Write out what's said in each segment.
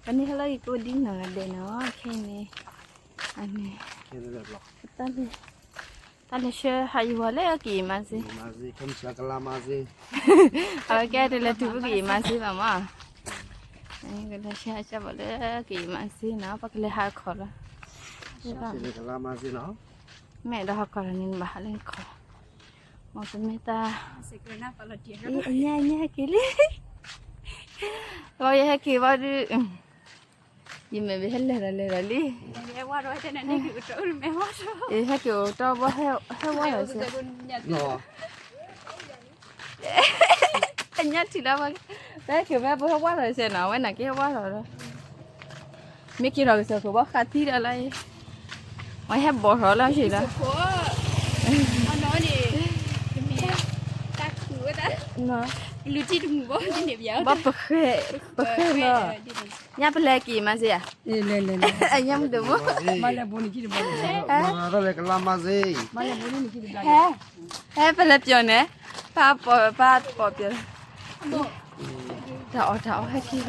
ပန့ၢ်ဟဲလၢယကိးဒ်နီၢ်ဂၤဒဲးနီၤ, ခဲအံၤန့ၣ်, အန့ၣ်, တၢ်လဲၤဆှၢဟးယဝၤလၢကယံာ်မးစ့, အဝဲကဲတလဲၤတုၤဖုကယံာ်မးစ့ဘၣ်မး, ကလဲၤဆှၢဟးစၢ်ဘၣ်လၢကယံာ်မးစ့နီၤ, ပကလဲၤဟးခီၣ်လီၤ, မ့ၢ်ဒီးဟးခီၣ်လီၤန့ၣ် နဘၣ်ဟးလၢခီၣ်, မ့ၢ်တမ့ၢ်တၢ်, အညါအညါဟဲက့ၤလံ, ဘၣ်ယဟဲက့ၤဘၣ်ဒုး, ယမ့ၢ်ဘၣ်ဟဲလဲၤဒီးလဲၤဒီးလံ, ယဟဲက့ၤအိၣ်တီဘၣ်ဟဲဝါဒီးစ့, အညါထံၣ်လီၤ, ပဟဲက့ၤဖဲပဟဲဝါဒီးစ့နီၤ, အဝဲန့ၣ်က့ၤဟဲဝါဒီးလီၤ, မ့ၢ်က့ၤထီၣ်ကစၢၢ်ခိၣ်ဘၣ်ဃးသံဒီးလီၤ, အဝဲဟဲဘီၣ်ထီၣ်လီၤဆ့လီၤ, ဘၣ်ပဃဲ, ပဃဲလီၤ, ညါပလဲၤက့ၤမးစ့ဧါ, အညါမုၢ်ဒိၣ်မး, ဟဲပလဲၤပျီၢ်န့ၣ်, ပၢ်ပိာ်ပၢ်ပိာ်ပျီၢ်, တၢ်အီၣ်တၢ်အီ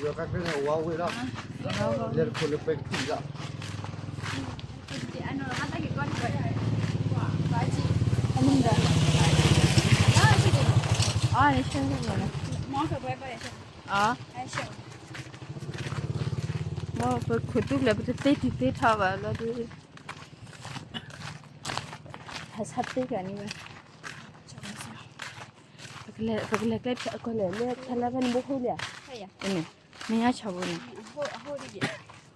ဟဲက့ၤလံ ဝါဝဲလီၤ, လဲၤတခိၣ်လၢပဲကထံၣ်လီၤ, ပခိၣ်တူၢ်ဖျဲၣ် ပတသ့တံၤသ့ထီဘၣ်လီၤဒုး, ဟးဆါသ့ကန့ၣ်ဝဲ, ပကလဲၤကျဲဖဲလဲၣ်ဖဲန့ၣ်ဘိဃိလံဧါ, မ့ၢ်ညါဆီဘိန့ၣ်,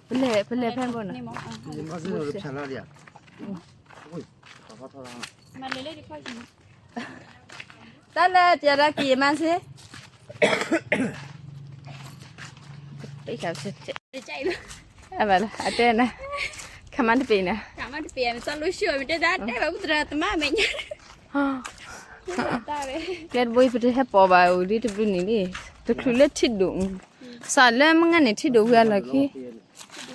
ပလဲၤဖဲဘိနီၤ, တၢ်လၢပျီၢ်ဒီးက့ၤမးစ့, အတဲနၤ, ခါမါတပ့ၤနၤ, ကျဲတဘိအံၤပတဟဲပိာ်ဘၣ်အိၣ်ဒ်တဘျုးနံၣ်လံ, တချုးလၢထံဒိၣ်, စးလၢမုၢ်ဂၤန့ၣ်ထံဒိၣ်ဝံၤအလီၢ်ခံ,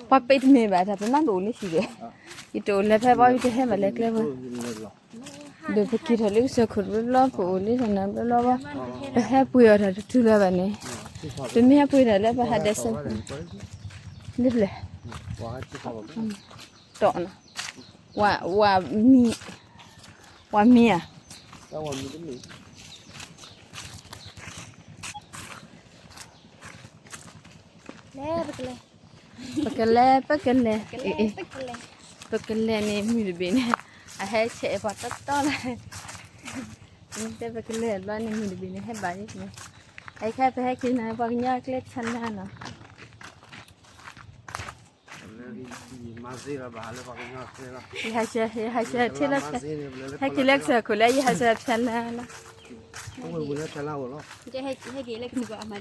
ပှၤပ့ၤတမ့ၢ်ဘၣ်တၢ်ပနၢ်တအိၣ်လၢဟံၣ်ဒီး, ယတအိၣ်လၢဖဲဘၣ်ယတဟဲဘၣ်လဲၤကျဲဘၣ် ဒီးပက့ၤထီၣ်လၢကစၢၢ်ခိၣ်တဘျီဘျီ ပအိၣ်လၢတၢ်နၤဘျီဘျီဘၣ်, ပဟဲပှ့ၤအီၤတၢ်တတုၤလၢၤဘၣ်န့ၣ်, ပမ့ၢ်ဟဲပှ့ၤတၢ်လၢပဟးဒဲးစဲး, လၢပျဲၢ်, တီၢ်နီၤ, ဝၤမံ, ဝၤမံဧါ, ပကလဲၤ, ပကလဲၤ, ပကလဲၤန့ၣ်မုၢ်တဘ့ၣ်န့ၣ်, အဟဲဆဲးပှၤတီတီလီၤ, တဲပကလဲၤဘျီန့ၣ်မုၢ်တဘ့ၣ်န့ၣ် ဟဲဘၣ်လံန့ၣ်, အခဲပဟဲက့ၤန့ၣ် ပှၤကညီကျဲဖၠါနါနီၤ ယဟးဆှဲ, ယဟးဆှဲထံလီၤဆှဲ, ဟဲက့ၤလၢကစၢၢ်ခိၣ်လၢယဟးဆှဲဖၠါနါလီ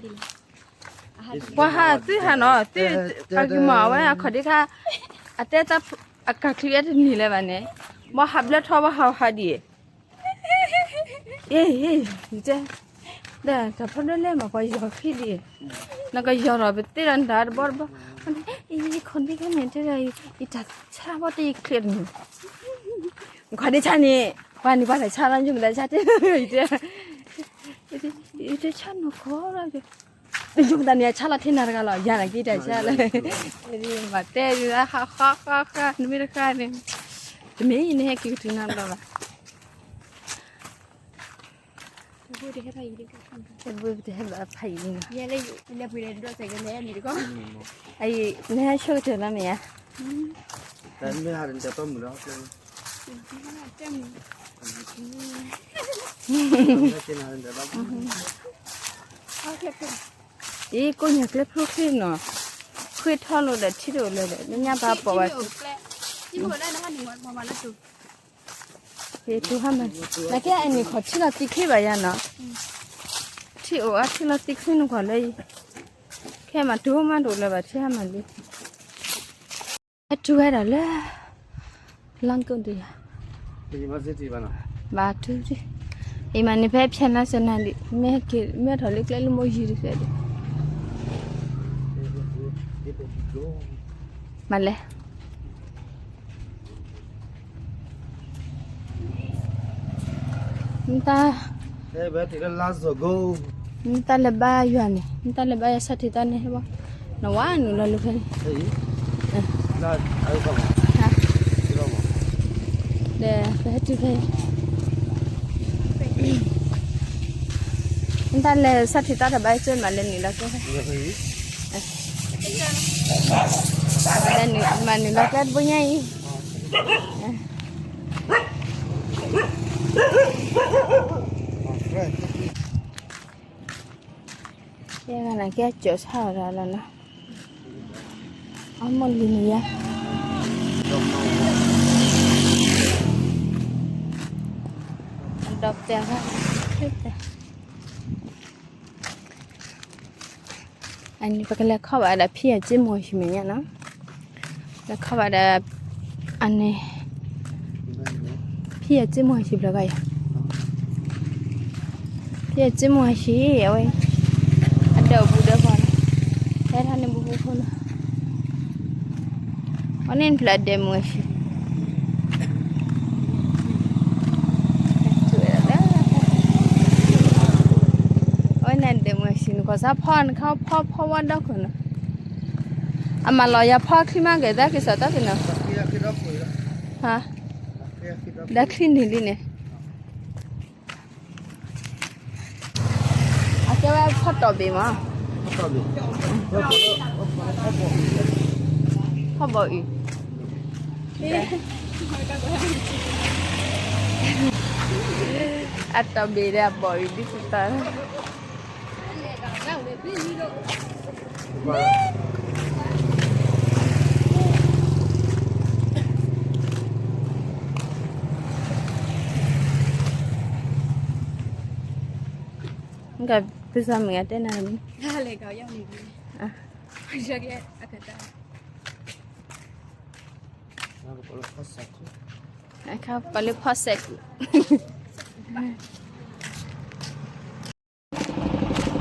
ၤ, ပှၤဟးသုဟးနီၤ, သုအကမၤဝဲအခီၣ်ဒ့ခါ, အတဲတၢ် အကၤချံအတနံၤလၢၤဘၣ်န့ၣ်, ဘၣ်ဟးဘျၢထီဘၣ်ဟးဟးဒံး, အ့, ယတဲ, ဒီးတၢ်ဖီဒိၣ်လဲၣ်မး ပှၤယီၤခံဒံး, နကယီၤထီၣ်ပသ့ဒီးနတၢ်တဘီတဘီ, အ့ ယခီၣ်ဒ့ခါန့ၣ် တဲဒီး ယတၢ်ဆါဘီတယချ့တမုာ်, ခီၣ်ဒ့ဆါန့ၣ်, ပှၤန့ၣ်ပှၤတၢ်ဆါလီၤ ယမ့ၢ်တၢ်ဆါတဲ, ယတဲ, ယတဆါနီၢ်ကီၢ်လီၤ, ယမ့ၢ်တၢ်န့ၣ် အဆါလီၤထဲနၤတဂၤလီၤ ယၤနာ်က့တၢ်ဆါလီၤ, မၤတဲဒ်ဟးဃီဃီဃီ နမ့ၢ်တဃါန့ၣ်, တမ့ၢ်ယန့ၣ်ဟဲက့ၤကတုၤနၤဘျီဘၣ်, တဘၣ်တဟဲဘၣ်ဖးယံာ်န့ၣ်, နဟဲဆိကတၢၢ်လီၤမ့ၢ်ဧါ, အံၤကိးညါကျဲဖျိချ့နီၤ, ဃ့ထီၣ်လိာ်ဒီးထံဒိၣ်လၢၤဒီး နညါပာ်ပိာ်ဘၣ်, ဟ့ၣ်တူၢ်ဟါမး, နကဲအနံၣ်ခီၣ်ထံလီၤသံချ့ဘၣ်ယၤနီၤ, ထံအိၣ်အါထံလီၤသံချ့နကွၢ်လၢအံၤ, ခဲမးတိၢ်မးဒိၣ်လၢၤဘၣ်ထံဟါမးလံ, ဟဲတုၤဝဲဒၣ်လၢ လၢကီၢ်ဒံးယၤ, ဘၣ်တုၤ, အံၤမးန့ၣ် ဖဲဖၠါနါစၢၤနၤဒံး မ့ၢ်ထီၣ်လၢကျဲလၢမိၢ်ယံၤတဖျၢၣ်ဒံး, မၤလဲၣ် နတၢ်, နတၢ်လဲၤဘါယွၤန့ၣ်, နတၢ်လဲၤဘါယွၤဆီၣ်ထံတၢ်န့ၣ်, နဝၤနုာ်လီၤလၢဖဲန့ၣ်, ဒီးပဟဲတုၤဖဲ နတၢ်လဲၤဆီၣ်ထံတၢ်တဘၣ် ကမၤလဲၤနုာ်လီၤကျဲ, မၤနုာ်လီၤကျဲတဘိညါအံၤ, ယဂၤနာ်က့အကၠီၤဆၣ်ဝဲဒၣ်လီၤနီၤ, အမိၢ်လံၤန့ၣ်ယါ, အဒီးပတဲ, အန့ၣ် ပကလဲၤခီၣ်ဘၣ်ဒီးဖံအစ့မူဟံၣ်မဲာ်ညါနီၤ, လဲၤခီၣ်ဘၣ်ဒီး, အန့ၣ်, ဖံအစ့မူဟံၣ်ဘျီဂၤယါ, ဖံအစ့မူဟံၣ် အဝဲ, အဒၢးဘူးဒီးဖီနီၤ, ဟဲထီၣ်န့ၣ်ဘူးဘူးဖိနီၤ, အန့ၣ်ဖျၢၣ်ဒဲးမူဟံၣ် အဝဲန့ၣ်ဒဲးမူဟံၣ် နကီၢ်စၢ်ဖီနခီဖီဖီဝါဒီခိၣ်နီၤ, အမၤလီၤယၤဖီချံမးက့ၤ သၢက့ၤစးတၢ်က့ၤနီၤ, ဟါ, ဒီးချံန့ၣ်လံန့ၣ်, အကဲဝဲဖီတီၢ်ဘ့ၣ်မး, ဖီဘီၣ်အံၤ, အတီၢ်ဘ့ၣ်ဒီးအဘီၣ်အံၤဒ်သိးတၢ် ကပစၢ်မုၢ်အတဲနၤမံၤ, အခါပလၢဖီစဲးကူ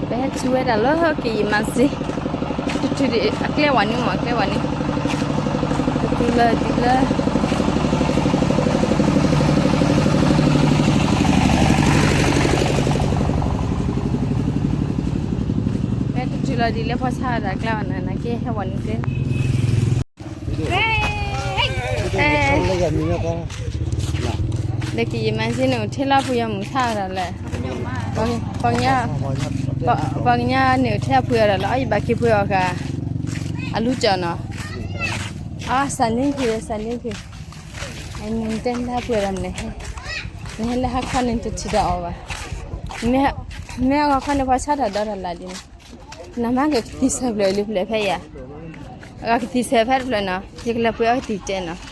ပဟဲတုၤဝဲဒၣ်လၢကယံာ်မၤစ့, တတုၤဒံး အကျဲဝဲန့ၣ်မး အကျဲဝဲန့ၣ်, တတုၤလၢဒ်လၢ ပဟဲတတုၤလီၤဒ်လၢဖီဆါတၢ်ကျါဘၣ်နၤ နကဟဲဝဲန့ၣ်ကျဲ လၢကယံာ်မၤစ့န့ၣ် အိၣ်ထဲလၢဖုယီၤမုၢ်ဆါဒၣ်လဲၣ်, ပှၤကညီ, ပှၤကညီန့ၣ်အိၣ်ထဲအဖုယီၤဒီးလီၤ အယဘၣ်က့ၤဖုယီၤအီၤဃာ်, အလူၤကၠီနီၤ, အစးန့ၣ်ဖု, စးန့ၣ်ဖု, နတဲလၢဖုယီၤဒီးမနုၤဟဲ, နဟဲလၢဟါခီန့ၣ်တထံၣ်ဒီးအီၤဘၣ်, မ့ၢ်အဂီၢ်ခီန့ၣ် ပှၤဆါတၢ်ဒီတၢ်လၢ်လံန့ၣ် နမၤက့ၤကသံၣ်ဆၢဖျၢၣ်လံဖျၢၣ်ဖဲယၤ, အကသံၣ်ဆၢဖဲတဖျၢၣ်နီၤ ယကလဲၤပှ့ၤအီၤကသံၣ်တဲနီၤ.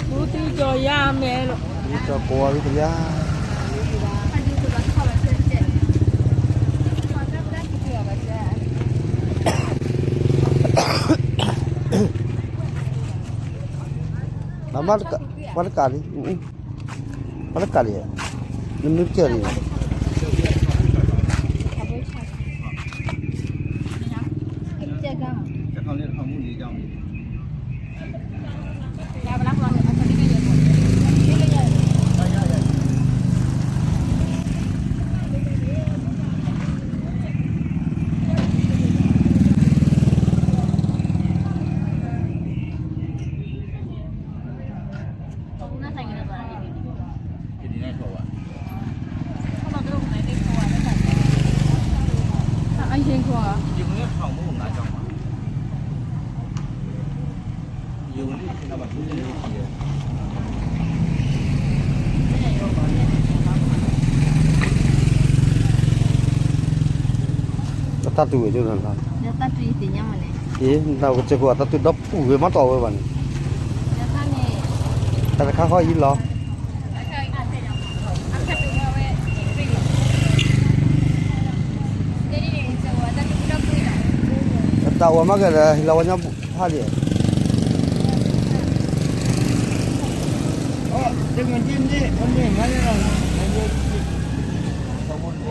ဘူးသံကီၤယါမဲာ်လီၤ, ဘူးကီၤကိးဝါလံကယါ, မၤတကးလံ, မၤတကးလံ, နမ့ၢ်ကဲလံ. တၢ်တူၢ်ဝဲဒၣ်လီၤ, အ့ နတၢ်ကစၢၢ်ခိၣ်အတၢ်တူၢ်ဒီပူၤဝဲမးတီၢ်ဝဲဘၣ်န့ၣ်, တၢ်တခါဃီအံၤလီၤ. တၢ်အိၣ်မးကဒီး ဟ့ၣ်လီၤဝဲညီဖးဒံး, တမ့ၢ်ဒ်န့ၣ် အမ့ၢ်မၤန့ၣ်လီၤ.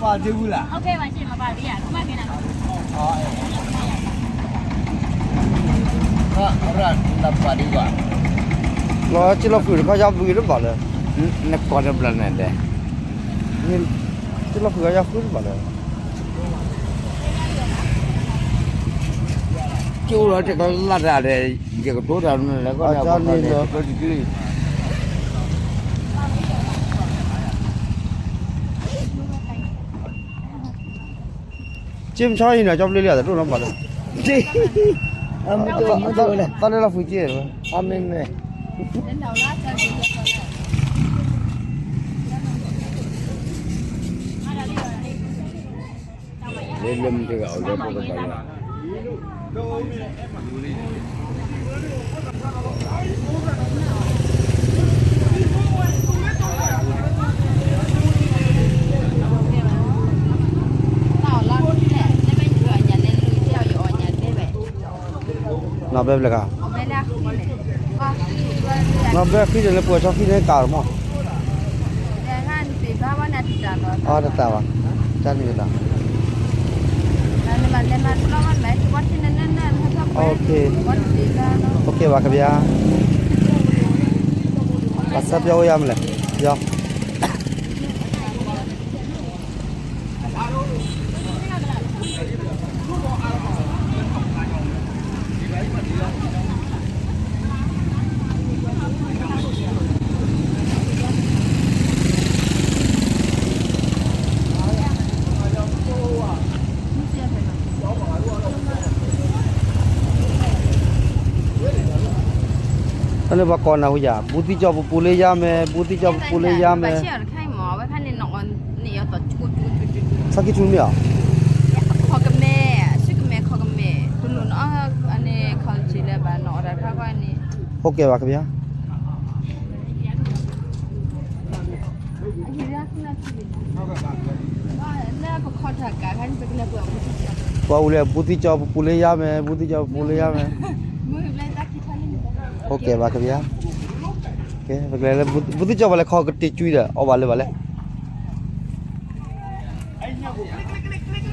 ပာ်တ့ၢ်ဝံၤလၢ လီၤစ့လီၤဃုာ်တခီယါဘုတဘၣ်လၢ နကိးတဘျီန့ၣ်ဒဲး စ့လီၤဃုာ်ကယါဃုတဘၣ်လၢ ကၠိလီၤတကလၢ်တၢ်ဒီး ယကတိၤတၢ်န့ၣ်လၢကီၢ်န့ၣ် ကၠ့မဆီအံၤန့ၣ် ကၠီပျ့လံတဒိၣ်နီတဘျီလၢ တၢ်လၢလီၤဖုးကၠ့ အမ့ၢ်မ့ၢ် လၢလၢမ့ၢ်တဂၤအီၤလၢပကဘၣ်ယွၤ နီၢ်ဘဲဘျဲၣ်ခါ နီၢ်ဘဲခံန့ၣ်လၢပှဲၤဆီခံန့ၣ်ကးမး အတတးဘၣ် တၢ်န့ၣ်ကတၢ် OK ဘၣ်ဆၣ်ပျီဝဲယါမလဲၣ် ယီၤ တၢ်န့ၣ်ပှၤကိးနၤဝဲယါ ဘူးသံၣ်ကၠီပူၤပူၤလၢယါမဲာ် ဘူးသံၣ်ကၠီပူၤပူၤလၢယါမဲာ် ဆီခံဆူမ့ၢ်ဧါ ခိးကမဲ ဆူကမဲ ခိးကမဲ တလိၣ်နအီၣ်န့ၣ် ခိးကမဲလၢဘၣ် နအီၣ်တၢ်တခါခီန့ၣ် OK ဘၣ်ကဘၣ် လၢပခိးတၢ်ကးခါန့ၣ် ပကလဲၤပှၤ ဘူးသံၣ်ကၠီပူၤပူၤလၢယါမဲာ် ဘူးသံၣ်ကၠီပူၤပူၤလၢယါမဲာ် OK ဘၣ်ကဘၣ် ပကလဲၤလၢ ဘူးသံၣ်ကၠီပူၤလဲၤခိးကတ့ၢ်ကွံာ်ဒီး အီၣ်ဘၣ်လၢၤဘၣ်လဲၣ်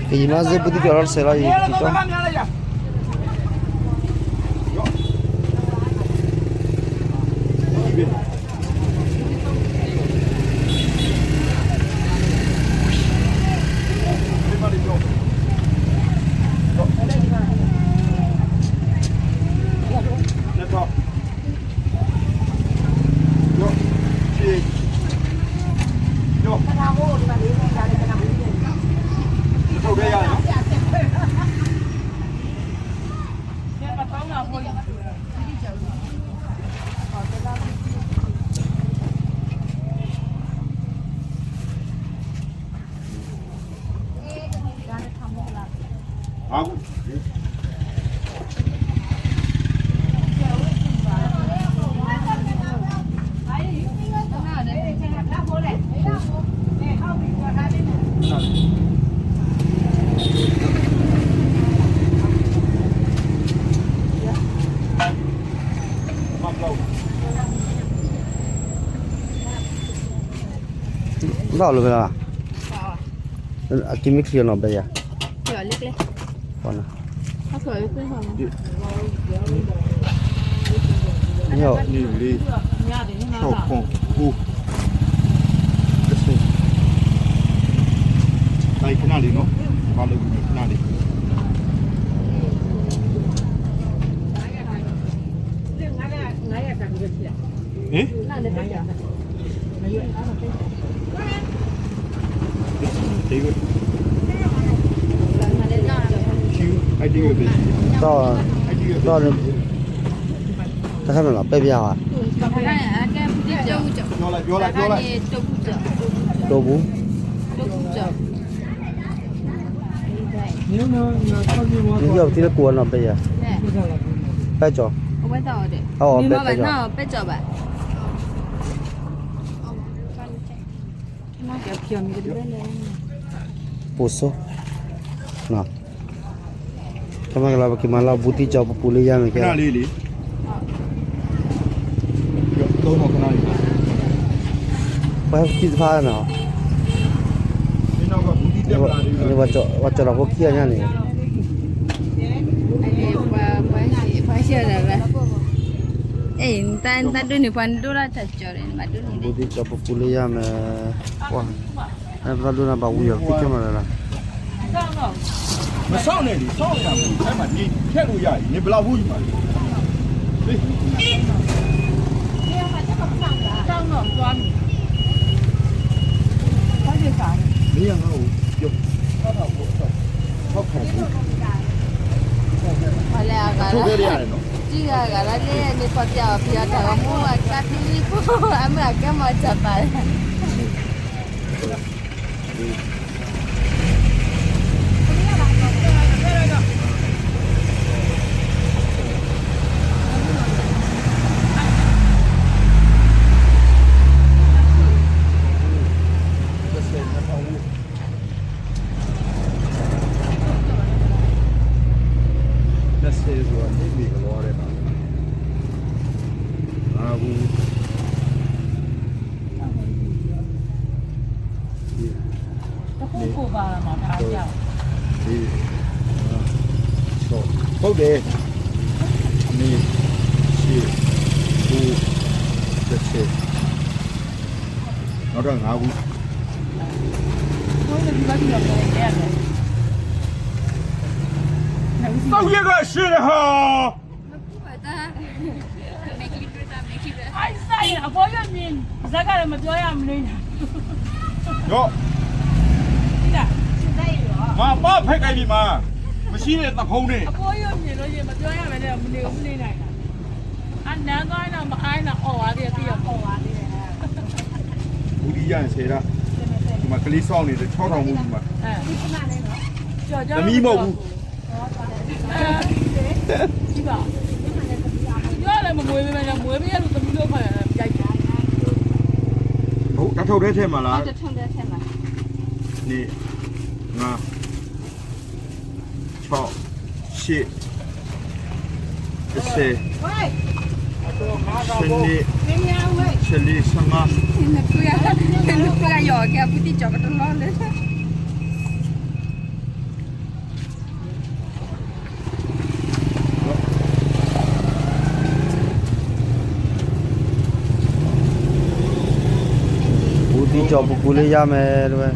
ကယံာ်မးစ့ဘူးသံၣ်ကၠီလီၤတစဲးလီၤ ယံာ်ကၠီ ဘၣ်လီၤဖဲလီၤ, အက့မ့ၢ်ချံအနီၢ်ဘဲယၤ, န့ၣ်လံ, ဆီၣ်ခီၣ်ပူ, ကစဲ, တၢ်အံၤခနၣ်လံနီၤ, ဘၣ်လၢဝံၤန့ၣ်ခနၣ်လံ. တၢ်ခါန့ၣ်လီၤ ပဲၢ်ပယါဧါ, တိပူၤ, ယီၢ်ပထံလၢကူအနီၢ်ပဲယၤ, ပဲၢ်ကၠီၤ, အဝဲပဲၢ်ကၠီၤ, ပိာ်စိ, ခဲမၤကလီၤ ပက့ၤမၤလီၤ ဘူးတံၢ်ကၠီၤပူၤပူၤလၢယါမ့ၢ်ကဲ, ပှၤဟဲပတံၢ်တဖၣ်နီၤ, ပှၤကၠီၤလီၤဖိခံဂၤညါန့ၣ်, ပှၤ, ပှၤ, တၢ်ဒိၣ်န့ၣ် ပှၤဒိၣ်ဒၣ်တၢ်ကၠီၤန့ၣ် ဘူးတံၢ်ကၠီၤပူၤပူၤလၢယါမ့ၢ်, ပှၤ, ပှၤဒိၣ်န့ၣ်ဘၣ်ဝံၤအီၤ ပတံၢ်ကၠီၤမၤလၢ်လၢ် မၤဆီန့ၣ်လံ ဆီန့ၣ်မၤန့ၣ် ခဲအိၣ်ယၤအံၤ န့ၣ်ပလီၤဟူယမၤ, မ့ၢ်ယၤငါအိၣ်, ထီၣ်ခီၣ်ပူၤ, ထီၣ်ခီၣ်ပူၤ, ထီၣ်ဝဲဒၣ်ယၤန့ၣ်နီၤ, ကံဂၤဂၤလၢန့ၣ်ပှၤပျၢ်အီၤဖံအီၤတၢ်ဂီၤမူအတၢ်ဖံလံဖိ အမ့ၢ်အကဲမီၤတၢ်ပာ် တၢ်အူ, တၢ်အူ, နံၣ်, တၢ်အူ, နံၣ်, ဆံ, ဃု, တဆံ, နီၣ်တၢ်ငါးအူ, သီၣ်ယဲၢ်ကဆံဟီ အဘိယိၣ်မံၤ, စကလမပြောရမနုၤနၤ, မၤဘၣ်ဖဲကဲဘံမး, မရှိန့ၣ်တဖုန့ၣ်, အဘိယိၣ်မံၤလီၤ ယမပြောရမနုၤမနုၤနၤ, အနၤကီနမအါနအီၣ်ဝါသ့ၣ်သ့ၣ်အီၣ်ဝါသ့ၣ်, ဘူးဒံယါဆဲးဒၣ်, မၤကလံၤစီန့ၣ် တဆီထီၣ်မူမး, တမံၤမီၢ်ဘူး တၢ်ထီၣ်ထဲထဲမးလၢ, န့ၣ်, ငါ, ဆီ, ဆံ, တဆံ, ဆံနံၣ်, ဆံလံ, ဆံငါ, နဖုဂၤ, နဖုဂၤယီၤကဲ ဘူးတံၢ်ကၠီၤကတလီလၢ ဘူးတံၢ်ကၠီၤပူၤပူၤလၢယါမ့ၢ်တဝဲ,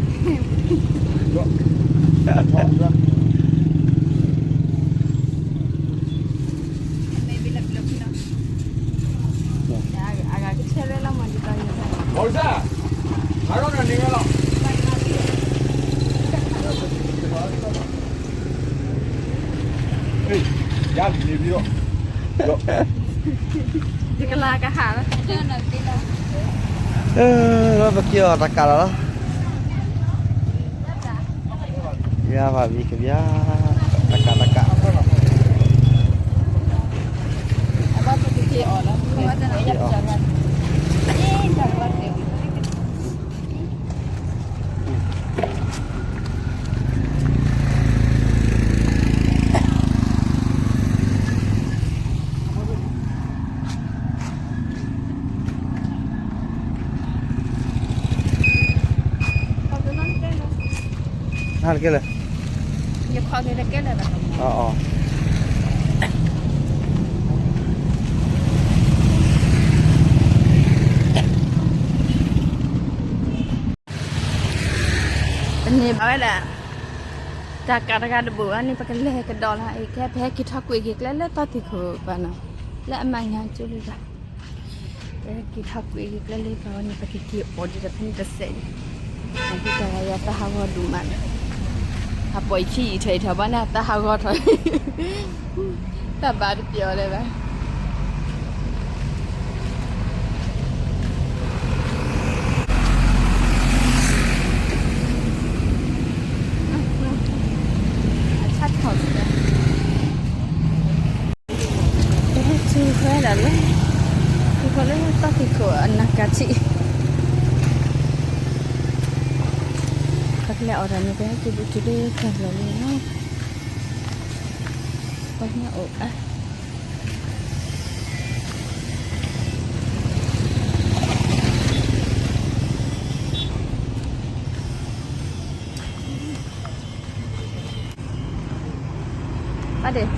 ယကလၤကဟး, ပက့ၤအီၤတကးလီၤလီၤ, ယါဘၣ်မံၤကဘျါ, တကးတကး, က့ၤအီၤ ဟါတကဲလၢာ်, ယခီက့ၤတကဲလၢာ်ဘၣ်, အီၤ, ပန့ၢ်ဘၣ်ဝဲဒၣ် တၢ်ကးတဂၤတဘိၣ်ဘၣ်န့ၣ် ပကလဲၤကဒီးလီၤ. အခဲ ပဟဲက့ၤထီၣ်ကွံာ်က့ၤကျဲလၢတၢ်သံၣ်ခိၣ်ပၤနီၤ, လၢအမၤညါကၠိလံလီၤ. ပဟဲက့ၤထီၣ်ကွံာ်က့ၤကျဲလၢပၤဝဲန့ၣ် ပကက့ၤအိၣ်ဒံးဒီးဖဲန့ၣ်တစဲးန့ၣ်, အဃိတၢ်ဂၤယၤတၢ်ဟးဂီၤဒိၣ်မးန့ၣ်, ဟးပိာ်ယခံယံာ်ထီၣ်ယံာ်ထီၣ်ဘၣ်န့ၣ် တၢ်ဟးဂီၤထီၣ် တၢ်ဘၣ်တပျီၤလၢၤဘၣ်. အဆၣ်ထီၣ်စၢၤ, ပဟဲတုၤဃီဒၣ်လၢ, တုၤဃီလၢတၢ်သံၣ်ခိၣ်အနၢ်ကၢ်ထံး, ပကလဲၤအီၣ်တၢ်န့ၣ် ပဟဲက့ၤဘူးတုၤလၢတၢ်လီၢ်လံလီၤ. ပှၤညၣ်အိၣ်အါ အဒ့ၣ်,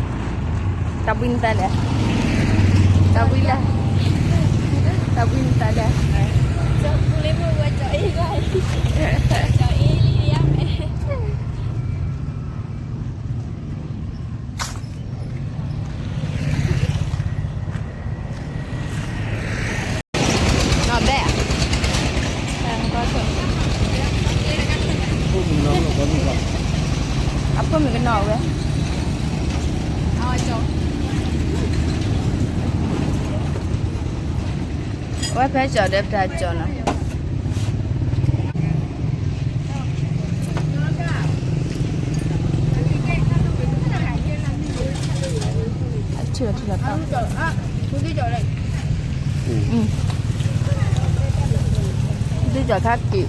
တၢ်ဘှံးနသးလဲၣ်, တၢ်ဘှံးလဲၣ်, တၢ်ဘှံးနသးလဲၣ်, ကၠီပူၤလၢမ့ၢ်ဝဲကၠီအ့ၣ်လီၤ, ကၠီအ့ၣ်လံယါမဲာ် နီၢ်ဘဲၣ်, အဖိမုၣ်ကနီၣ်ဝဲ, အဝဲဖဲကၠီၤဒီးပတၢ်ကၠီၤနီၤ. အထံၣ်ထံၣ်လီၤ, သ့ၣ်ကၠီၤခါက့ၤ,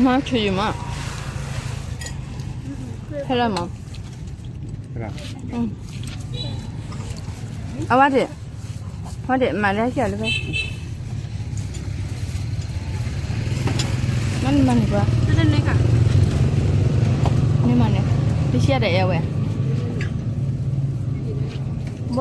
မၤဆူၣ်ယမး, ဖဲလၢမး, အဝဲဒၣ်, ဝဲဒၣ်မၤလၢကၠီၤလၢဖဲ, မၤန့ၢ်ပှၤ, မၤန့ၢ်, တဆံးတၢ်အဲၣ်ဝဲ, ဘ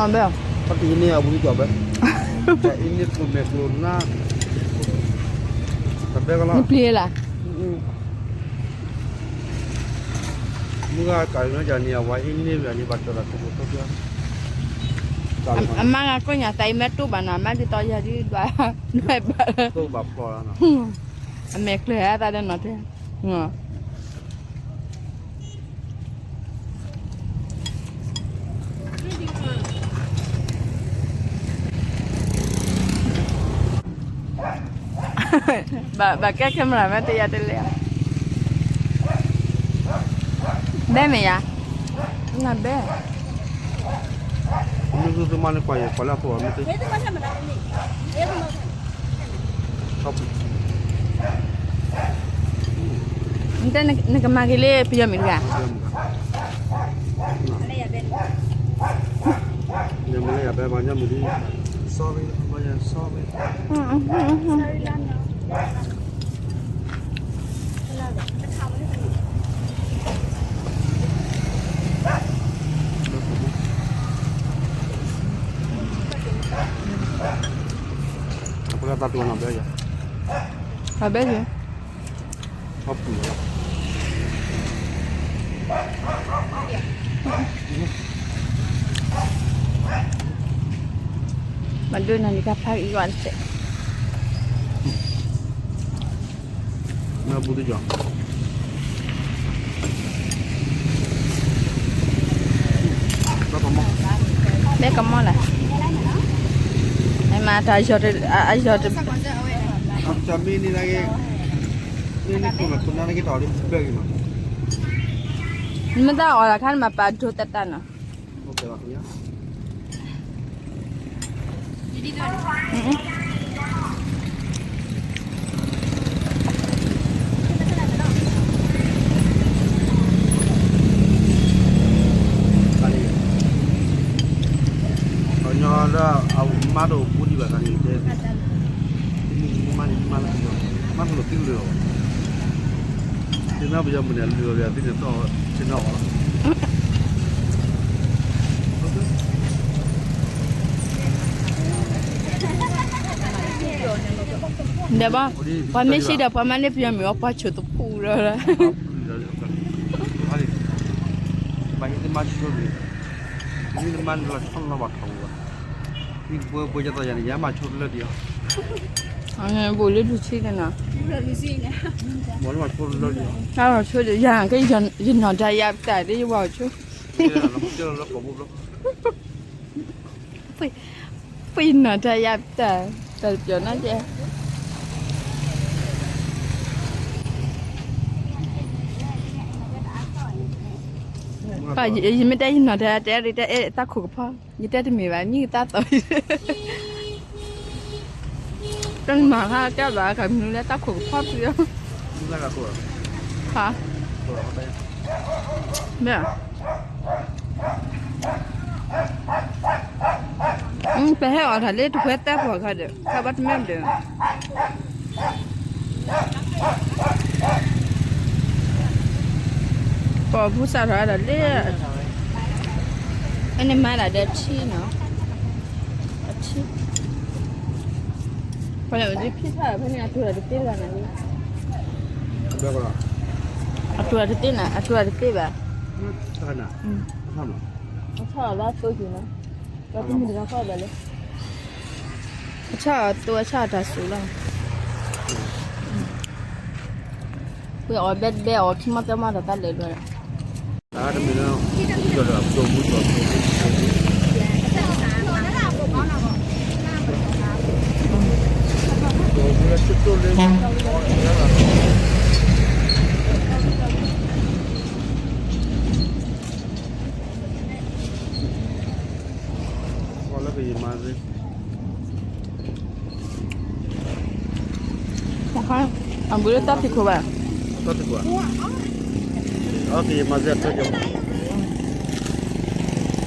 ၣ် ဘၣ်, အဘၣ်, အန့ၣ်အဘူးကီၢ်ဘၣ်, အန့ၣ်ကျိၤမဲာ်ကျိၤနါ, တဘဲကလီၤ, နပျံၤလၢ်, မုၢ်ဂၤကၤလၢနၤန့ၣ် အဝဲအ့န့ၢ်ဝဲန့ၣ် ဘၣ်ကၠီၤသးကပိာ်ထီၣ်ဖျါ, အမါဂၤကိးညါသးအံၤမ့ၢ်တူၢ်ဘၣ်နီၤ အမါဒ်သိးယၤဒ်ဒွး, ဒွးဘၣ်, အမဲာ်ကျၢၤအသးဒီးနီၤတဲ, ဘၣ်ကဲ camera မ့ၢ်တယၤတလဲၣ်, ဘဲမ့ၢ်ယၤ, နဘဲ, မ့ၢ်သုမၤန့ၢ်ကွၢ်ယကွၢ်လၢအသိးမ့ၢ်သ့ နတဲနကမၤက့ၤလၢပယီၤမ့ၢ်တဂၤ, မ့ၢ်လၢယၤဘဲဘၣ်ညါမုၢ်ဒ်, sorry, sorry, အပကတၢ်တူၢ်နီၢ်ဘဲယၤ, အဘဲယၤ, ဟီပူၤလီၤ, မၤဒိးနၤန့ၣ်ကဖးအံၤဂီၢ်တစဲး, မ့ၢ်ဘူးတယီၤ, မ့ၢ်ကမီၤလၢ်, မ့ၢ်မၤတၢ်ယီၤ, အယီၤတ, မ့ၢ်န့ၣ်, မ့ၢ်န့ၣ်ခိၣ်နၢ်ခိၣ်နၢ်န့ၣ်က့ၤတီၤလံဘၢဂ့ၤမး, နမ့ၢ်တၢ်အီၣ်တၢ်ခါန့ၣ်မၤပာ်ဒိၣ်တၢ်တၢ်နီၤ. ပှၤကညီလၢအမါတအိၣ်ဘူးဒံးဘၣ်သးန့ၣ်တဲ, မ့ၢ်မါန့ၣ်မါလၢ, မါတလိၣ်သံလၢာ်အီၤ, သ့ၣ်နီၣ်ပယီၤမုၣ်န့ၣ်လၢာ်အီၤဒီးသ့ၣ်န့ၣ်သီၣ်ဆ့ၣ်နီၤအီၤလီၤ. ဒီးဘၣ်, ပှၤမ့ၢ်စံးဒီးပှၤမၤန့ၢ်ပယီၤမုၣ်အီၤ ပှၤဆိၣ်သဖူဒီး, ဘၣ်ဟ့ၣ်သ့ၣ်မါဆိၣ်န့ၣ်, မ့ၢ်တမၤန့ၣ်လီၤ ဆီၣ်နီၤဘၣ်ထီၣ်ပူၤဘၣ်, မ့ၢ်ကဘှဲဘှဲကသိးယၤန့ၣ် ယမၤဆိတလၢဒံးအီၤ, ဘူးလၢထူဆံန့ၣ်နီၤ, ဘူးလၢမၤဆိတလၢဒံးအီၤ, ယၤက့ ယနီၢ်တၢ်ယၤပတၢ်ဒ်ယဝၤဆိ ပှၤနီၢ်တၢ်ယၤပတၢ် တၢ်ပျီၤနီၢ်ကဲ, ယမ့ၢ်တဲယနီၢ်တၢ်ယၤတဲအီၤ တၢ်ခိၣ်ကဖီ, ယတဲတမ့ၢ်ဘၣ် မံကသးသိး, တမၤဟါကဲဘၣ် ကမနုၤလၢတၢ်ခိၣ်ကဖီပျံၤ, ဟါ, မ့ၢ် ပဟဲအီၣ်တၢ်လၢတဝဲသၢပီၢ်ခါဒီး ခါဘီတမ့ၢ်ဒီး ပီၢ်ပူၤစးထီၣ်ဒီးလၢ အန့ၣ်မၤဒၣ်ဒီးထံနီၤ, အထံ, ပှၤလၢဖံထီၣ်ဖဲန့ၣ် အထူၣ်ဒီးတသ့တဂၤနၤလံ, အထူၣ်ဒီးတသ့နၤ အထူၣ်ဒီးတသ့ဘၣ်, အထီၣ်လီၤသိက့ၤနီၤ, ဒီးတမုၢ်တဂၤဃီဘၣ်လၢ အဆၣ်အီၤသိအဆၣ်အီၤတၢ်စူၤလီၤ, ဝဲအီၤဘဲတဘဲအီၤခံမီၢ်သၢမီၢ်ဒီးတၢ်လဲၤဒွးလီၤ, တၢ်တမံၤလၢ လၢကယမၤသ့ အဘူးလၢတၢ်ဖံးခိၣ်ဘၣ်, တၢ်ဖံးခိၣ်, အကယမၤသ့အထီၣ်ကၠီ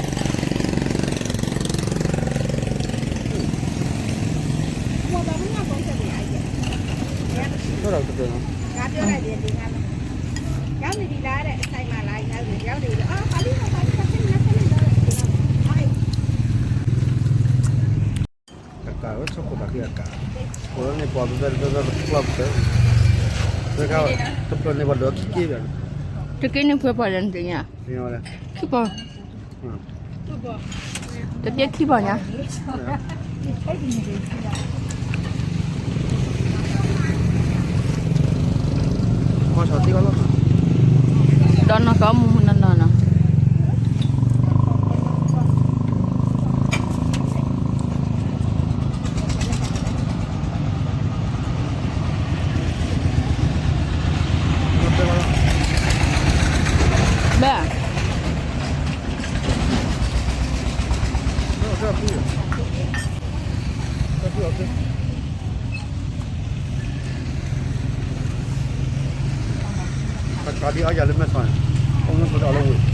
ထီၣ်ဒီးတကၢၢ်နီၤ, တကးဝဲ ဆီၣ်ခိၣ်သးခံအကး, အိၣ်လၢန့ၣ်ပှၤဖဲဖဲဖဲဖဲတဖျၢၣ်ပတၢၢ်, ဝဲခါ တဖျၢၣ်န့ၣ်ပှၤဒိးခံက့ဘၣ်, တက့န့ၣ်ပှဲၤပှၤလဲၣ်နသ့ၣ်ညါ, ခံပီၢ်, တက့ခံပီၢ်ညါ ဒီးနီၢ်ကီးမူမူနီၢ်နီၢ်နီၤ, ဘဲ ကဒံအီယၤလၢမဲဆီးန့ၣ်,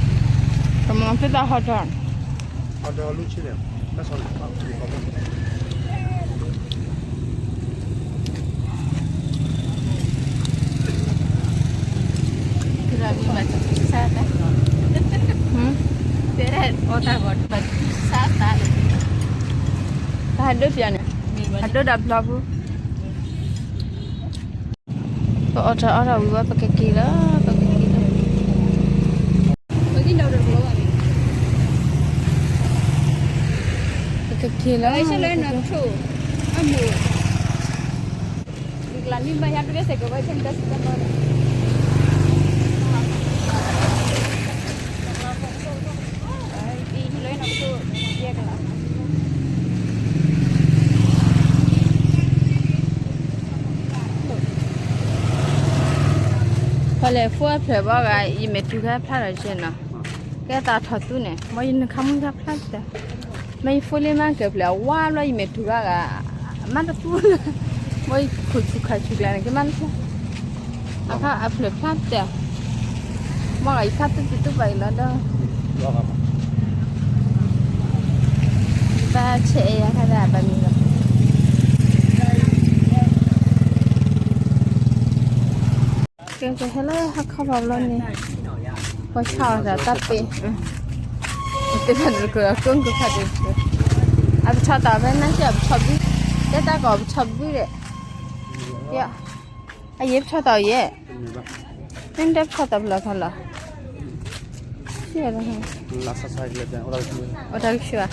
ကမၤသ့တၢ်ဟီထီၣ်, ဟီထီၣ်လူၤဆံန့ၣ်, မဲဆီးန့ၣ်, တၢ်ဟဲဒိပျၢ်န့ၣ်, ဟဲဒိဒၣ်ဘျီပူၤ, ပအီၣ်တၢ်အီၣ်တၢ်ဝံၤဝဲ ပကက့ၤလီၤ, ပကက့ၤလီၤ, ပကက့ၤလီၤ, ပကက့ၤလီၤ, ပကက့ၤလီၤ, ဖဲလဲၣ် ဖိအဖျၢၣ်ဘီဂၤ ယမဲာ်တူၤခါဖျါထီၣ်ကဲနီၤ, ကဲသးထီၣ်သူန့ၣ် မ်ယနခါမုၢ်ခါဖျါတၢ်, မ့ၢ်ယဖိလံမါကဲၤဖျၢၣ်အဝါဘျီ ယမဲာ်တူၤခါဂၤ, မါတသူလၢ, မ်ယခိၣ်ဆူၣ်ခါဆူၣ်ကျါန့ၣ် ကမါတသူ, အခါအဖျၢၣ်ဖျါတၢ်, မ်ဂၤယခါသူသူသူပာ်အံၤလီၤဒီး, ဘၣ်ဆဲးအဲၣ်ယၤခါဒၣ်ဘၣ်မံၤလီၤ. ကဲကဟဲလၢဟီၣ်ခီၣ်ဘၣ်ဘျီန့ၣ်, ပှၤဆါအီၣ်တၢ်တၢ်ပ့ၤ, တ့ၢ်ဖးဒိၣ်တကိးဒီးကိးကဖးဒိၣ်, အပဆီၣ်တၢ်ဖဲနါက့အပဆီၣ်ဘု, တဲတၢ်ကီးပဆီၣ်ဘုဒီး, အယဲပဆီၣ်တၢ်အီၤယဲ, မ့ၢ်တဲပဆီၣ်တၢ်ဖျီဖျီလီၤ. အိၣ်တၢ်ကဆူၣ်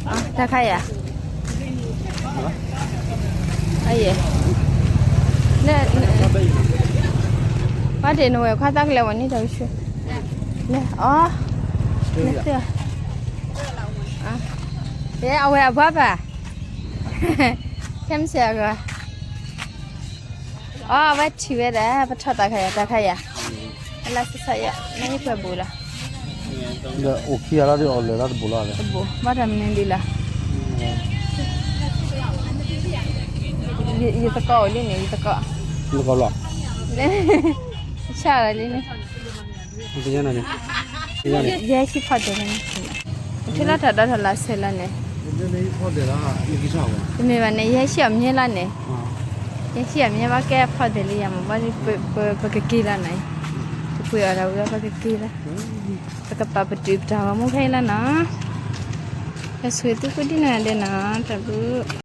ဧါ, တၢ်ခါယၤ, အယဲၢ်, ဘၣ်ဒ့ၣ်နဝဲၢ်ခွါသးကလဲၤဝဲန့ၣ်တၢ်ကဆူၣ်, လဲၤအီၤ, လဲၤသ့ၣ်, အဝဲအပှၤပၢ်, ခဲမုၢ်ဆ့ၣ်အဂီၢ် အီ အဝဲထံၣ်ဝဲဒၣ် ပထီၣ်တၢ်ခါယၤ တၢ်ခါယၤ, အလါစဆါယၤ နဟံၣ်ပှဲၤဘူးလီၤ, အိၣ်ခံဂၤလီၤဒီးအီၣ်လဲၤလီၤတဘူးလီၤ, တဘူး ဘၣ်တၢ်မနုၤဒ်လီၤ, ယသကိးအိၣ်လံန့ၣ် ယသကိး, ယသကိးလီၤ, ဆၣ်လီၤလံန့ၣ် ယဟဲဟံၣ်ဖီဒဲးလၢန့ၣ်, ပထံၣ်လီၤတၢ်ဒီထီၣ်လၢဆဲးလီၤန့ၣ်, တမ့ၢ်ဘၣ်န့ၣ် ယဟဲဟံၣ်အီၤမ့ၢ်လီၤန့ၣ်, ယဟံၣ်အီၤမ့ၢ်ဘၣ်ကဲဖီဒဲးလံယၤမး ဘၣ်ဒ်ပကက့ၤလီၤန့ၣ်, ပပှ့ၤအီၤတၢ်ဝံၤလီၤ ပကက့ၤလီၤ, ပကပာ်ပတုာ်ပတၢ်ဂီၤမူဖဲအံၤလီၤနီၤ, ပဆိၣ်ဂ့ၤသုကိးဒ်နီၢ်ဂၤဒဲးနီၤ တၢ်ဘျုး